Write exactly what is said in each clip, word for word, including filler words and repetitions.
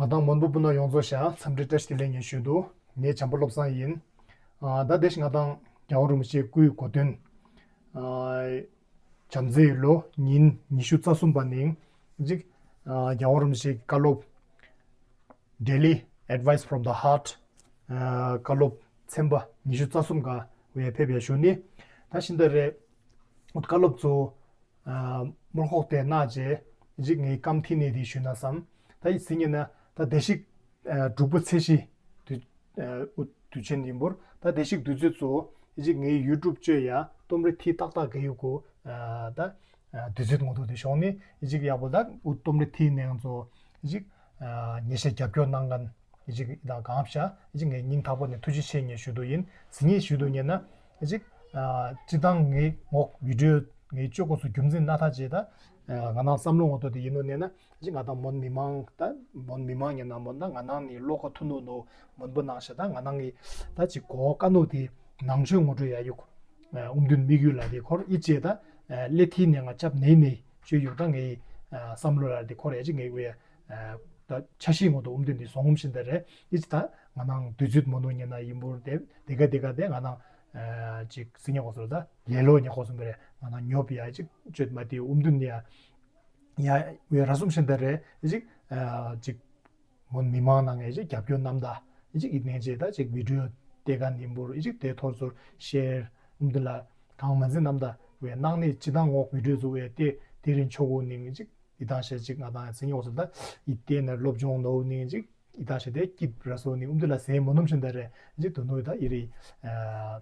ང་དང་མོན་པ་སྤུན་ཟླ་ཡོངས་རྫོགས་ཤ་འཚམས་འདྲི་བཀྲ་ཤིས་བདེ་ལེགས་ངས་ཞུ་འདུག་ངས་བྱམས་པ་བློ་བཟང་ཡིན། ཨ་ད་དེ་ཞིག་ང་དང་རྒྱལ་བ་རིན་པོ་ཆེའི་སྐུའི་གོ་སྟོན། ཨ་བྱམས་བརྩེའི་ལོ་ཉིན་ཉི་ཤུ་རྩ་གསུམ་པ་ནིང་ཅིག་ཨ་རྒྱལ་བ་རིན་པོ་ཆེའི་བཀའ་སློབ། Daily Advice from the Heart། ཨ་བཀའ་སློབ་ཚན་པ་ཉི་ཤུ་རྩ་གསུམ་ག་བས་ཕེབས་ཡ་ཞུ་ནི། ད་ཤིན་ད་རེ་བཀའ་སློབ་ཚོ། ཨ་མུར་ཁོག་དེ་ན་རྗེས་ཅིག་ངའི་སྐམ་ཐིག་ནས་དེ་ཞུས་ན་བསམ། ད་ཡིད་ཟིན་ཉེ་ན་ད་བདེ་གཤེགས་ཨ་འབྲུག་པ་ཚེས་བཞི་དུས་ཨ་དུས་ཆེན་ཡིན་པུར། ད་བདེ་གཤེགས་དུས་ཚོད་གཙོ་བོ་ཅིག་ངའི་ཡུ་ཊུབ་སྤྱོད་ཡ་རྟོམ་རེ་ཐིག་ཏག་ཏག་གི་ཡུ་གུ་ཨ་ད་ཨ་དུས་ཚོད་ངོ་ཐུག་དེ་ཤོང་ནི་ཅིག་ཡག་པོ། ད་འུ་རྟོམ་རེ་ཐིག་ནས་ང་ཚོ་ཅིག་ཨ་ཉེ་ཤ་རྒྱབ་སྐྱོར་གནང་མཁན་ཅིག་དང་གང་ཤ་ཅིག་ངའི་སྙིང་ཐག་པ་ནས་ཐུགས་རྗེ་ཆེ་ངས་ཞུ་འདོད་ཡིན། ཟིན་ངས་ཞུ་འདོད་ཉེ་ན། ཅིག་ཨ་སྤྱི་བཏང་ངའི་ངོག་བི་ཌིའོ་ངའི་སྤྱོད་སྒོ་སུ་རྒྱུ་མཚན་སྣ་ཐག་བཅད་ད། ཨ་ང་རང་བསམ་བློ་ངོ་ཐོག་དེ་ཡིན་ནོ་ནས་ན་ཅིག་ང་དང་མོན་མི་མང་ད་མོན་མི་མང་ཉེ་ན་མོན་ད་ང་ནང་ནི་བློ་ཁ་ཐུ་ནོ་ནོ་མོན་པོ་ནང་ཤ་ད་ང་ནང་གི་ད་ཅིག་གོ་ཀ་ནོ་དེ་ནང་ཆོས་ངོ་སྤྲོད་ཡ་ཡུག་ཨ་ཨུམ་དུན་དམིགས་ཡུལ་ལ་དེ་ཁོར་ཨི་ཅེ་ད་ཨ་ལེ་ཐི་ནས་ང་ཅབ་ནེ་ནེ་ཅོས་ཡུག་ད་ངའི་ཨ་བསམ་བློ་ལ་དེ་ཁོར་ཡ་ཅིག་ངའི་ཝེ་ད་འཆར་གཞི་ངོ་དུ་ཨུམ་དུན་དེ་སོང་ངུམ་ཤིན་ད་རེ་ཨི་ཅི་ད་ང་ནང་དུས་ཚོད་མོ་ནོ་ཉེ་ན་ཡིན་པུར་དེ་དེ་ག་དེ་ག་དེ་ང་ནང་ཅིག་སི་ཉེ་གོ་སོ་ད་ལེ་ལོ་ཉེ་གོ་སོ་མེ་རེ་ང་ནང་ཉོབ་ཡ་ཅིག་ཅོད་མ་དེ་ཨུམ་དུན་ཡ་ཡ་ཝེ་ར་སུམ་ཤིན་ད་རེ་ཅིག་ཅིག་མོན་མི་མང་ནང་ངས་ཅིག་རྒྱབ་སྐྱོར་རྣམ་ད་ཅིག་ཨི་ནེ་ཅེ་ད་ཅིག་བི་ཌིའོ་དེ་ག་ནིམ་པུར་ཨི་ཅིག་དེ་ཐོར་ཚུར་ཤེར་ཨུམ་དུན་ལ་གང་མ་འཛིན་རྣམ་ད་ཝེ་ནང་ནས་ཅི་ད་ངོག་བི་ཌིའོ་ཚུ་ཝེ་དེ་དེ་རིང་ཆོ་གོ་ནིང་ཅིག་ཨི་ད་ཤ་ཅིག་ང་དང་སི་ཉེ་གོ་སོ་ད་ཨི་དེ་ན་སློབ་སྦྱོང་ནོ་ནིང་ཅིག་ཨི་ད་ཤ་དེ་སྐྱིད་ར་སོ་ནི་ཨུམ་དུ་ལ་ཟེ་མོ་ནུམ་ཤིན་ད་རེ་ཅིག་དུ་ནོ་ད་ཨི་རི་ཨ་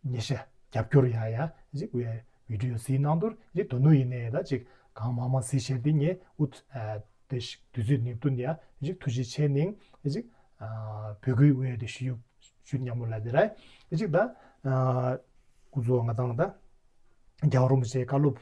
ཉེ་ཤ་རྒྱབ་སྐྱོར་ཡ་ཡ་ཅིག་ཝེ་བི་ཌིའོ་ཟི་ནང་དུར་ཅིག་དུ་ནོ་ཡིན་ནས་ད་ཅིག་གང་མང་མང་ཟི་ཤེར་དེ་ཉེ་ཨུད་ཨ་དེ་ཤིག་དུས་ཚོད་ནི་བསྟུན་ཡ་ཅིག་ཐུགས་རྗེ་ཆེ་ནིང་ཅིག་ཨ་བོད་ཁུལ་ཝེ་དེ་ཞུ་ཡུག་ཞུ་ཉམས་མོ་ལ་དེ་ར་ཅིག་ད་ཨ་ཀུ་ཛོ་ང་དང་ད་རྒྱལ་བ་རིན་པོ་ཆེའི་བཀའ་སློབ་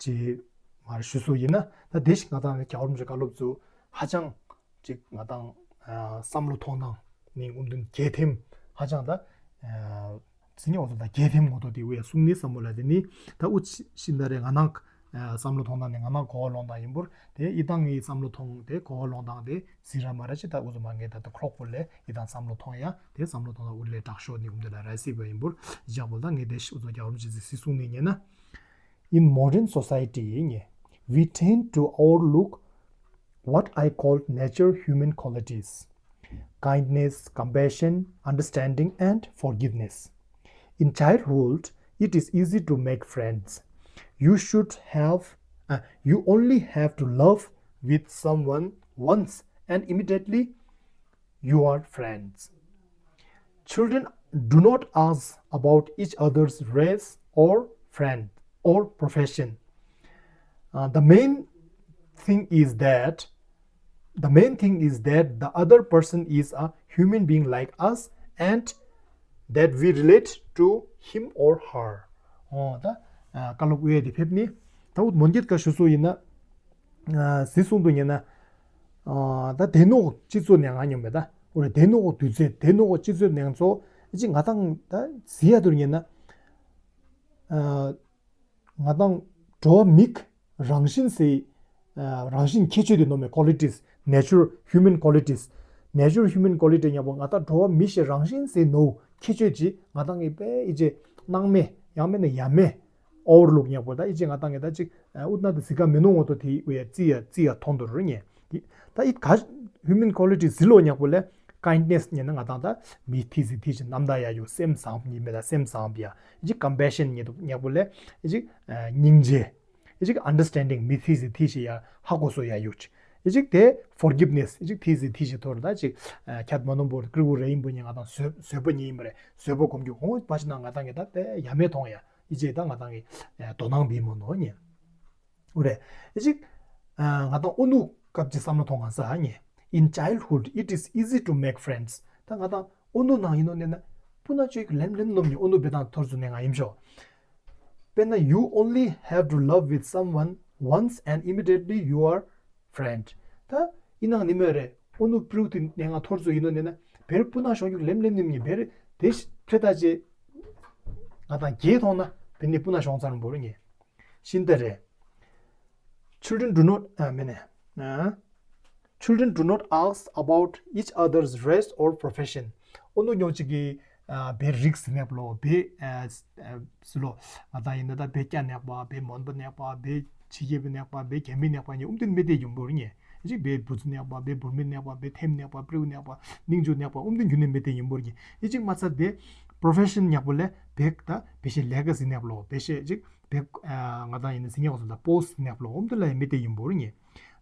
ཅིག་མར་ཞུ་སོ་ཡིན་ན་ད་དེ་ཞིག་ང་དང་རྒྱལ་བ་རིན་པོ་ཆེའི་བཀའ་སློབ་ཚུ་ཧ་ཅང་ཅིག་ང་དང་ཨ་བསམ་བློ་ཐོང་ནང་ནི་ཨུམ་དུན་གལ་ཐེམ་ཧ་ཅང་ད་ཨ་སི་ཉེ་འོ་ཚོ་ད་གལ་ཐེམ་ངོ་ཐོག་དེ་ཝེ་གསུང་ནི་བསམ་བློ་ལ་དེ་ནི་ད་ཨུ་ཤིན་ད་རེ་ང་ནང་ཨ་བསམ་བློ་ཐོང་ནང་ནི་ང་ནང་གོ་བ་ལོང་དང་ཡིན་པུར་དེ་ཨི་དང་ངའི་བསམ་བློ་ཐོང་དེ་གོ་བ་ལོང་དང་དེ་ཟི་ར་མ་ར་ཅི་ད་ཨུ་ཚོ་མ་ངེ་ད་ད་ཁྲོག་པོ་ལས་ཨི་དང་བསམ་བློ་ཐོང་ཡ་དེ་བསམ་བློ་ཐོང་ད་ཨུ་ལས་དྲག་ཤོས་ནི་ཨུམ་དེ་ལ་ར་སི་བ་ཡིན་པུར་ཇག་པོ་ད་ངེ་དེ་ཤི་ཨུ་ཚོ་རྒྱལ་བ་རིན་པོ་ཆེ་ཟི་སི་གསུང་ནི་ཉེ་ན། In modern society, we tend to overlook what I call nature human qualities: kindness, compassion, understanding, and forgiveness. In childhood, it is easy to make friends. You should have, uh, you only have to love with someone once, and immediately you are friends. Children do not ask about each other's race or friend or profession. Uh, the main thing is that the main thing is that the other person is a human being like us and that we relate to him or her. ཨོ་ད་ཀ་ལོ་ཝེ་དེ་ཕེབས་ནི་ད་འུ་མོན་གྱི་ཀ་ཞུ་སོ་ཡིན་ན། ཨ་ཟི་གསུང་དུ་ཉན་ན། ཨ་ད་དེ་ནོ་སྤྱི་ཚོགས་ནས་ང་ཉོ་མེད་ད། འོ་རེ་དེ་ནོ་དུས་ཚོད་དེ་ནོ་སྤྱི་ཚོགས་ནས་ཚོ་ཅི་ང་དང་ད་ཟི་ཡ་དུར་ཉན་ན། ཨ་ང་དང་འགྲོ་བ་མིག་རང་བཞིན་སི་ཨ་རང་བཞིན་ཁྱད་ཆོས་དེ་ནོ་མེ་qualities, nature human qualities, nature human quality ཉ་པོ་ང་དང་འགྲོ་བ་མི་ཞེ་རང་བཞིན་སི་ནོ་ཁྱད་ཆོས་ཅི་ང་དང་ངི་པེ་ཨི་ཅེ་སྣང་མེ་ཡང་མེ་ནི་ཡ་མེ། ཨོ་ཝར་ལུག་ཉག་པོ་ད་ཨི་ཅེ་ང་དང་ངེ་ད་ཅིག་ཨུད་ན་ད་ཟི་ཀ་མེ་ནོ་ངོ་ཏོ་དེ་ཝེ་ཙི་ཡ་ཙི་ཡ་ཐོང་དོ་རུ་ཉེ། ད་ཨི་ག་human quality ཟི་ལོ་ཉག་པོ་ལས་kindness ཉེ་ན་ང་དང་ད་མི་ཐི་ཟི་ཐི་ཞིག་རྣམ་ད་ཡ་ཡོ་སེམས་བཟང་ཉི་མེ་ད་སེམས་བཟང་པི་ཡ་ཨི་ཅིག་compassion ཉེ་དུ་ཉག་པོ་ལས་ཨི་ཅིག་སྙིང་རྗེ། ཨི་ཅིག་understanding མི་ཐི་ཟི་ཐི་ཞིག་ཡ་ཧ་གོ་སོ་ཡ་ཡོ་ཅིག་ཨི་ཅིག་དེ་forgiveness ཨི་ཅིག་ཐི་ཟི་ཐི་ཞིག་ཐོར་ད་ཅིག་ཁྱད་མ་ནོམ་བོར་ཀྲི་གུ་རེ་ཡིན་པོ་ཉེ་ང་དང་བཟོད་བཟོད་པ་ཉེ་ཡིན་པ་རེ་བཟོད་པ་གོམ་གྱི་ཧོང་པ་ཞིག་ན་ང་དང་ངེ་ད་དེ་ཡ་མེ་ཐོང་ཡ། ཨི་ཅེ་ད་ང་དང་གི་དོ་སྣང་བི་མོ་ནོ་ཉེ། འོ་རེད། ཨི་ཅིག་ང་དང་ཨུ་ནུ་སྐབས་ཀྱི་བསམ་བློ་ཐོང་གང་ས་ཧ་ཉེ། In childhood, it is easy to make friends. ད་ང་དང་ཨུ་ནུ་ནང་ཡིན་ནོ་ནེ་ན་སྤུ་ན་ཅོས་ཀྱི་ལེམ་ལེམ་ནོམ་ཉེ་ཨུ་ནུ་བེ་དང་ཐོར་ཚུ་ནེ་ང་ཡིན་ཤོ། དཔེར་ན་you only have to love with someone once and immediately you are friend. ད་ཨི་ནང་ནི་མེ་རེ་ཨུ་ནུ་པྲུ་ཏི་ནེ་ང་ཐོར་ཚུ་ཡིན་ནོ་ནེ་ན་བེར་སྤུ་ན་ཤོང་ཀྱི་ལེམ་ལེམ་ནིམ་ཉེ་བེར་དེ་ཕེ་ད་ཅེ་ང་དང་གེ་ཐོང་ན་བེ་ནི་སྤུ་ན་ཤོང་ཚར་འབོར་ཉེ། ཤིན་ཏ་རེ། Children do not ཨ་མེ་ནེ་ཨ། Children do not ask about each other's race or profession. ཨོ་ནུ་ཉོ་ཅིག་གི་བེ་རིགས་ནེག་པ་ལོ་བེ་སི་ལོ། ང་དང་ཡིན་ན་ད་བེ་སྐྱ་ནེག་པ་བེ་མོན་པ་ནེག་པ་བེ་ཕྱི་རྒྱལ་པ་ནེག་པ་བེ་རྒྱ་མི་ནེག་པ་ཉེ་ཨུམ་དུན་མེ་དེ་ཡིན་པོར་ཉེ། ཅིག་བེ་བུ་ཚུ་ནེག་པ་བེ་བུར་མི་ནེག་པ་བེ་ཐེམ་ནེག་པ་པྲིའུ་ནེག་པ་ནིང་ཇུ་ནེག་པ་ཨུམ་དུན་རྒྱུ་ནེ་མེ་དེ་ཡིན་པོར་ཉེ། ཡི་ཅིག་མ་ཚད་དེ་པྲོ་ཕེ་ཤན་ཉག་པོ་ལས་བེ་ད་བེ་ཤེ་ལེ་ག་སི་ནེག་པ་ལོ་བེ་ཤེ་ཅིག་བེ་ང་དང་ཡིན་ན་སི་ཉག་པ་སོ་ད་པོ་སི་ནེག་པ་ལོ་ཨུམ་དུན་ལ་ཡི་མེ་དེ་ཡིན་པོར་ཉེ།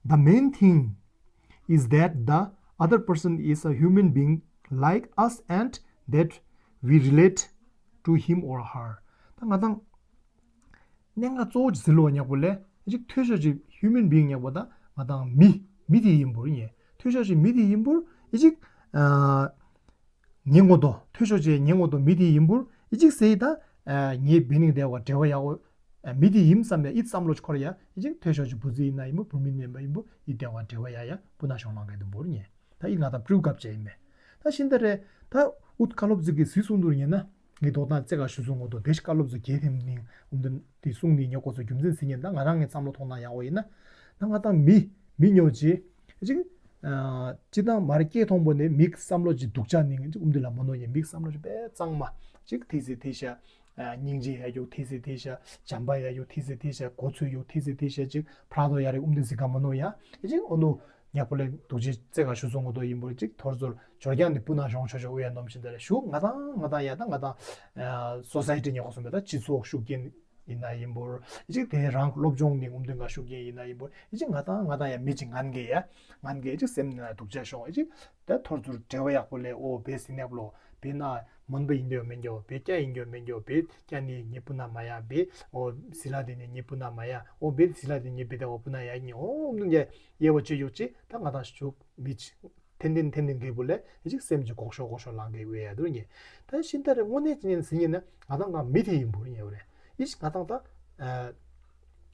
The main thing is that the other person is a human being like us and that we relate to him or her. ད་ང་དང་གནད་འགག་གཙོ་བོ་ཅིག་ཟིན་ལོ་ཉག་པོ་ལས་ཨི་ཅིག་མཐོལ་ཤོས་ཅིག་human being་ཉག་པོ་ད་ང་དང་མི་མི་དེ་ཡིན་པོར་ཉེ། མཐོལ་ཤོས་ཅིག་མི་དེ་ཡིན་པོར་ཨི་ཅིག་ངའི་ངོ་ཏོ་མཐོལ་ཤོས་ཅིག་ངའི་ངོ་ཏོ་མི་དེ་ཡིན་པོར་ཨི་ཅིག་ཟེར་ད་ངའི་བེ་ནིང་དེ་བ་འབྲེལ་བ་ཡག་པོ་མི་དེ་ཡིན་བསམ་ཡ་ཨི་བསམ་བློ་ཅིག་འཁོར་ཡ་ཨི་ཅིག་མཐོལ་ཤོས་ཅིག་བུ་ཚུ་ཡིན་ན་ཡིན་པོ་བུ་མི་ནས་མ་ཡིན་པོ་ཨི་དེ་བ་འབྲེལ་བ་ཡ་ཡ་སྤུ་ན་ཤོང་ལང་གི་དུ་འབོར་ཉེ། ད་ཨི་ང་དང་པྲིའུ་སྐབས་ཅེ་ཡིན་མེ། ད་ཤིན་ད་རེ་ད་ཨུད་བཀའ་སློབ་ཚིག་གི་སི་གསུང་དུར་ཉེ་ན། ངའི་དོག་ན་རྩེ་ག་ཞུ་སོང་ངོ་དོ་དེ་ཤི་བཀའ་སློབ་ཚོ་གྱེས་ཐེམ་ནིང་ཨུམ་དུན་དེ་གསུང་ནི་ཉོ་གོ་ཚོ་རྒྱུ་མཚན་སི་ཉེ་ད་ང་རང་ངའི་བསམ་བློ་ཐོག་ན་ཡག་པོ་ཡིན་ན། ད་ང་དང་མི་མི་ཉོ་ཅི་ཅིག་ཅི་དང་མར་སྐྱེས་ཐོང་པོ་ནས་མིག་བསམ་བློ་ཅིག་སྡུག་ཅག་ནིང་ཅིག་ཨུམ་དུན་ལ་མ་ནོ་ཡིན་མིག་བསམ་བློ་ཅིག་པེ་གཙང་མ་ཅིག་ཐི་སི་ཐི་ཤ་སྙིང་རྗེ་ཡ་ཡོ་ཐི་སི་ཐི་ཤ་བྱམས་པ་ཡ་ཡོ་ཐི་སི་ཐི་ཤ་གོ་ཚུལ་ཡོ་ཐི་སི་ཐི་ཤ་ཅིག་ཕྲག་དོག་ཡ་རེ་ཨུམ་དུན་སི་ག་མ་ནོ་ཡ་ཅིག་ཨོ་ནུ། ཉག་པོ་ལས་འདུག་ཅེས་རྩེ་ག་ཞུ་སོང་ངོ་དོ་ཡིན་པོ་ཅིག་ཐོར་ཚུར་འབྱོར་རྐྱང་དེ་སྤུ་ན་ཤོང་ཆོག་ཆོག་འུ་ཡ་ནོམ་ཤིན་ད་རེ་ཞུ་ང་དང་ང་དང་ཡ་ད་ང་དང་སོ་སའི་ཊི་ཉག་གོ་སོང་བས་ད་སྤྱི་ཚོགས་ཤུགས་རྐྱེན་ཡིན་ན་ཡིན་པོར་ཅིག་དེ་རང་སློབ་སྦྱོང་ནི་ངོམ་དོན་ག་ཤུགས་རྐྱེན་ཡིན་ན་ཡིན་པོར་ཅིག་ང་དང་ང་དང་ཡ་མི་ཅིག་ངན་གེ་ཡ་ངན་གེ་ཅིག་སེམས་ན་འདུག་ཅེས་ཤོང་ཅིག་ད་ཐོར་ཚུར་འབྲེལ་བ་ཡག་པོ་ལས་ཨོ་བེ་སི་ནེབ་ལོ་བེ་ན་མོན་པ་ཡིན་འགྱོ་མིན་འགྱོ་བེ་སྐྱ་ཡིན་འགྱོ་མིན་འགྱོ་བེ་སྐྱ་ནི་ཉེ་སྤུ་ན་མ་ཡ་བེ་ཨོ་སི་ལ་དེ་ནི་ཉེ་སྤུ་ན་མ་ཡ་ཨོ་བེ་སི་ལ་དེ་ཉེ་བེ་ད་ཨོ་སྤུ་ན་ཡ་ཉེ་ཨོ་ངོམ་དོན་ག་དབྱེ་བ་ཕྱེ་ཡོད་ཅེ་ད་ང་དང་ཞུ་མི་ཅི་ཐེན་ཐེན་ཐེན་ཐེན་གི་བུ་ལས་ཡི་ཅིག་སེམས་ཀྱི་གོག་ཤོག་གོག་ཤོག་ལང་གི་བས་ཡ་དུ་ཉེ། ད་ཤིན་ད་རེ་དངོས་གནས་ཅི་ཉན་ཟིན་ཉན་ན་ང་དང་ང་མི་དེ་ཡིན་བུ་ཉེ་བ་རེ་ཡི་ཅིག་ང་དང་ད་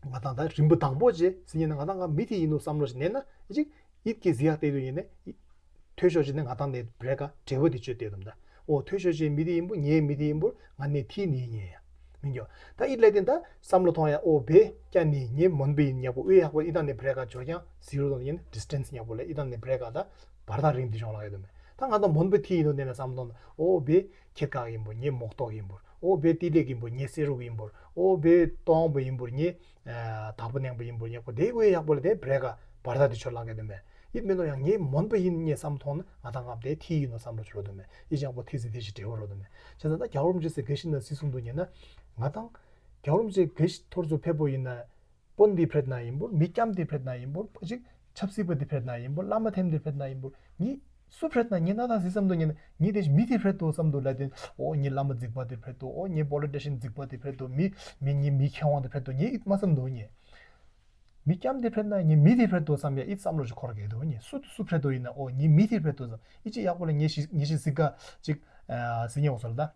ང་དང་ད་རིམ་པ་དང་པོ་ཅེ་ཟིན་ཉན་ན་ང་དང་ང་མི་དེ་ཡིན་ནོ་བསམ་བློ་ཞིག་ནན་ན་ཡི་ཅིག་ཡིད་ཀྱི་ཟི་ཡག་དེ་དུ་ཡིན་ནས། མཐོལ་ཤོས་ཅིག་ནི་ང་དང་ནས་བྲེ་ག་འབྲེལ་བ་དེ་བཅོས་ཏེ་དུམ་ད། ཨོ་མཐོལ་ཤོས་ཅིག་མི་དེ་ཡིན་པོ་ངའི་མི་དེ་ཡིན་པོ་ང་ནས་ཐིས་ནི་ཉེ་ཡ། མི་འགྱོ། ད་ཨི་ལས་དེ་ད་བསམ་བློ་ཐོང་ཡ་ཨོ་བེ་སྐྱ་ནི་ངའི་མོན་པ་ཡིན་ཉག་པོ་ཨོ་ཡག་པོ་ཨི་དང་ནས་བྲེ་ག་འབྱོར་ཀྱང་ཟི་རོ་དང་ཡིན་ཌི་སི་ཊན་སི་ཉག་པོ་ལས་ཨི་དང་ནས་བྲེ་ག་ད་བར་ཐག་རིང་དེ་བྱུང་ལ་ཡོད་དུ་མེད། ད་ང་དང་མོན་པ་ཐིས་ཡིན་ནོ་ནས་ན་བསམ་བློ་ཐོང་ད་ཨོ་བེ་ཁྱེད་ག་ཡིན་པོ་ངའི་མོག་ཏོག་ཡིན་པོ་ཨོ་བེ་ཏི་ལེག་ཡིན་པོ་ངའི་སེ་རུག་ཡིན་པོ་ཨོ་བེ་ཏོང་པོ་ཡིན་པོ་ངའི་དག་པོ་ནང་པོ་ཡིན་པོ་ཉག་པོ་དེ་ཨོ་ཡག་པོ་ལས་དེ་བྲེ་ག་བར་ཐག་དེ་ཆོད་ལ་ག་དུ་མེད། ཡིད་མེད་ནོ་ཡང་ངའི་མོན་པ་ཡིན་ངའི་བསམ་མཐོང་ན་ང་དང་ངབ་དེ་ཐིས་ཡིན་ནོ་བསམ་བློ་ཆོད་རོ་དུ་མེད། ཡིད་ཅང་པོ་ཐིས་སི་ཐིས་ཤི་བྲེ་བ་རོ་དུ་མེད། བྱས་ཙང་ད་རྒྱལ་བ་རིན་པོ་ཆེ་སི་གེ་ཤི་ན་སི་གསུང་དུ་ཉན་ན་ང་དང་རྒྱལ་བ་རིན་པོ་ཆེ་གེ་ཤི་ཐོར་ཚུ་ཕེབས་པོ་ཡིན་ན་དཔོན་དེ་ཕེབས་ན་ཡིན་པོ་མི་སྐྱམ་དེ་ཕེབས་ན་ཡིན་པོ་ཅིག་ཆབ་སྲིད་པ་དེ་ཕེབས་ན་ཡིན་པོ་བླ་མ་ཐེམ་དེ་ཕེབས་ན་ཡིན་པོ་ངའི་སུ་ཕེབས་ན་ངའི་ན་ད་སི་བསམ་དུ་ཉན་ན་ངའི་དེ་མི་དེ་ཕེབས་དོ་བསམ་དུ་ལ་དེ་ཨོ་ངའི་བླ་མ་རྫིག་པ་དེ་ཕེབས་དོ་ཨོ་ངའི་པོ་ལི་ཊི་ཤན་རྫིག་པ་དེ་ཕེབས་དོ་མི་མི་ངའི་མི་མཁས་དབང་དེ་ཕེབས་དོ་ངའི་ཡིད་མ་བསམ་དུ་ཉན། མི་སྐྱམ་དེ་ཕེབས་ན་ངའི་མི་དེ་ཕེབས་དོ་བསམ་ཡ་ཨི་བསམ་བློ་ཞིག་འཁོར་གེ་དོ་ཉན་སུ་དེ་སུ་ཕེབས་དོ་ཡིན་ན་ཨོ་ངའི་མི་དེ་ཕེབས་དོ་བསམ་ཨི་ཅི་ཡག་པོ་ལ་ངའི་ཤི་ངའི་ཤི་སི་ཀ་ཅིག་སི་ཉེ་འོ་སོ་ལ་ད།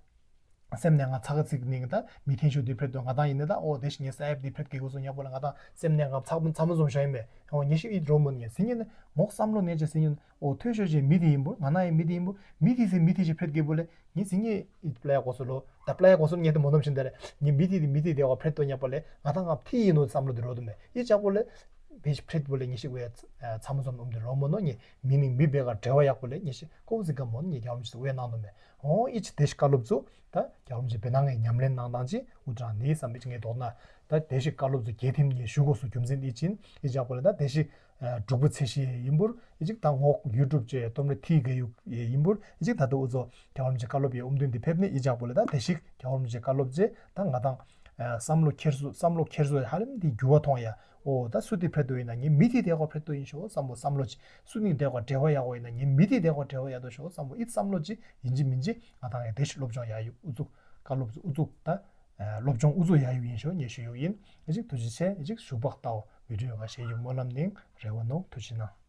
སེམས་ནས་ང་ཚ་ག་ཚིག་ནིང་ད་མི་ཐེན་ཤོ་དེ་ཕེབས་དོ་ང་དང་ཡིན་ན་ད་ཨོ་དེ་ཞིག་ངའི་ས་ཡབ་དེ་ཕེབས་གེ་གོ་སོ་ཉག་པོ་ལ་ང་དང་སེམས་ནས་ང་ཚག་མ་ཚ་མ་བཟུང་ཤ་ཡིན་མེ་ཨོ་ངའི་ཤི་ཨི་རོ་མོ་ཉན་སི་ཉེ་ནི་མོག་བསམ་བློ་ནས་ཅི་སི་ཉེ་ནི། ཨོ་མཐོལ་ཤོས་ཅིག་མི་དེ་ཡིན་པོ་ང་ན་ཡི་མི་དེ་ཡིན་པོ་མི་དེ་སི་མི་དེ་ཞིག་ཕེབས་གེ་བོ་ལས་ངའི་སི་ངའི་ཨི་པླ་ཡ་གོ་སོ་ལོ་ད་པླ་ཡ་གོ་སོ་ཉེ་དེ་མོ་ནོམ་ཤིན་ད་རེ་ངའི་མི་དེ་དེ་མི་དེ་དེ་བ་ཕེབས་དོ་ཉག་པོ་ལས་ང་དང་ང་ཐིས་ཡིན་ནོ་བསམ་བློ་དེ་རོ་དུ་མེ་ཨི་ཅག་པོ་ལས་བེ་ཞིག་ཕེབས་བོ་ལས་ངའི་ཤི་ཝེ་ཚ་མ་ཚོམ་ནོམ་དེ་རོ་མོ་ནོ་ཉེ་མི་ནིང་མི་བེ་ག་བྲེ་བ་ཡག་པོ་ལས་ངའི་ཤི་ཀོ་ཟི་ག་མོ་ནོ་ཉེ་རྒྱ་མོ་ཞིག་ཝེ་ནང་དུ་མེ་ཨོ་ཨི་ཅི་དེ་ཞིག་བཀའ་སློབ་ཚོ་ད་རྒྱ་མོ་ཞིག་བེ་ནང་ངའི་ཉམས་ལེན་ནང་དང་ཅི་ཨུ་ཏྲ་ནི་བསམ་པའི་ཅི་ངའི་དོག་ན་ད་དེ་ཞིག་བཀའ་སློབ་ཚོ་རྒྱལ་ཐིམ་ཉེ་ཞུ་གོ་སོ་རྒྱུ་མཚན་ཨི་ཅིན་ཨི་ཅག་པོ་ལས་ད་དེ་ཞིག་དྲུག་པ་ཚེས་བཞི་ཡིན་པུར་ཨི་ཅིག་ད་ངོག་ཡུ་ཊུབ་ཅེ་རྟོམ་རེ་ཐིག་ག་ཡུག་ཡིན་པུར་ཨི་ཅིག་ད་ལྟ་འུ་ཚོ་རྒྱལ་བ་རིན་པོ་ཆེ་བཀའ་སློབ་ཡི་ཨུམ་དུན་འདི་ཕེབས་ནི་ཨི་ཅག་པོ་ལས་ད་དེ་ཞིག་རྒྱལ་བ་རིན་པོ་ཆེ་བཀའ་སློབ་ཅེ་ད་ང་དང་བསམ་བློ་འཁྱེར་སོ་བསམ་བློ་འཁྱེར་སོ་ཧ་ལམ་འདི་འགྱུར་བ་མཐོང་ཡ་ཨོ་ད་སུ་དེ་ཕེབས་དོ་ཡིན་ན་ངའི་མི་དེ་དེ་ག་ཕེབས་དོ་ཡིན་ཤོ་བསམ་བློ་བསམ་བློ་ཅི་སུ་ནི་དེ་ག་བྲེ་བ་ཡག་པོ་ཡིན་ན་ངའི་མི་དེ་དེ་ག་བྲེ་བ་ཡག་དོ་ཤོ་བསམ་བློ་ཨི་བསམ་བློ་ཅི་ཡིན་ཅི་མིན་ཅི་ང་དང་ཡ་དེ་ཞིག་སློབ་སྦྱོང་ཡ་ཡུག་ཨུ་ཚུགས་བཀའ་སློབ་ཨུ་ཚུགས་ད། སློབ་སྦྱོང་ཨུ་ཚུགས་ཡ་ཡུག་ཡིན་ཤོ་ཉེ་ཞུ་ཡུག་ཡིན། ཨི་ཅིག་ཐུགས་རྗེ་ཆེ། ཨི་ཅིག་ཞུ་བག་ལྟའོ། བི་ཌིའོ་ག་ཤེས་ཡུག་སྨོན་ལམ་ནིང་རེ་བ་ནོ་ཐུགས་རྗེ་གནང་།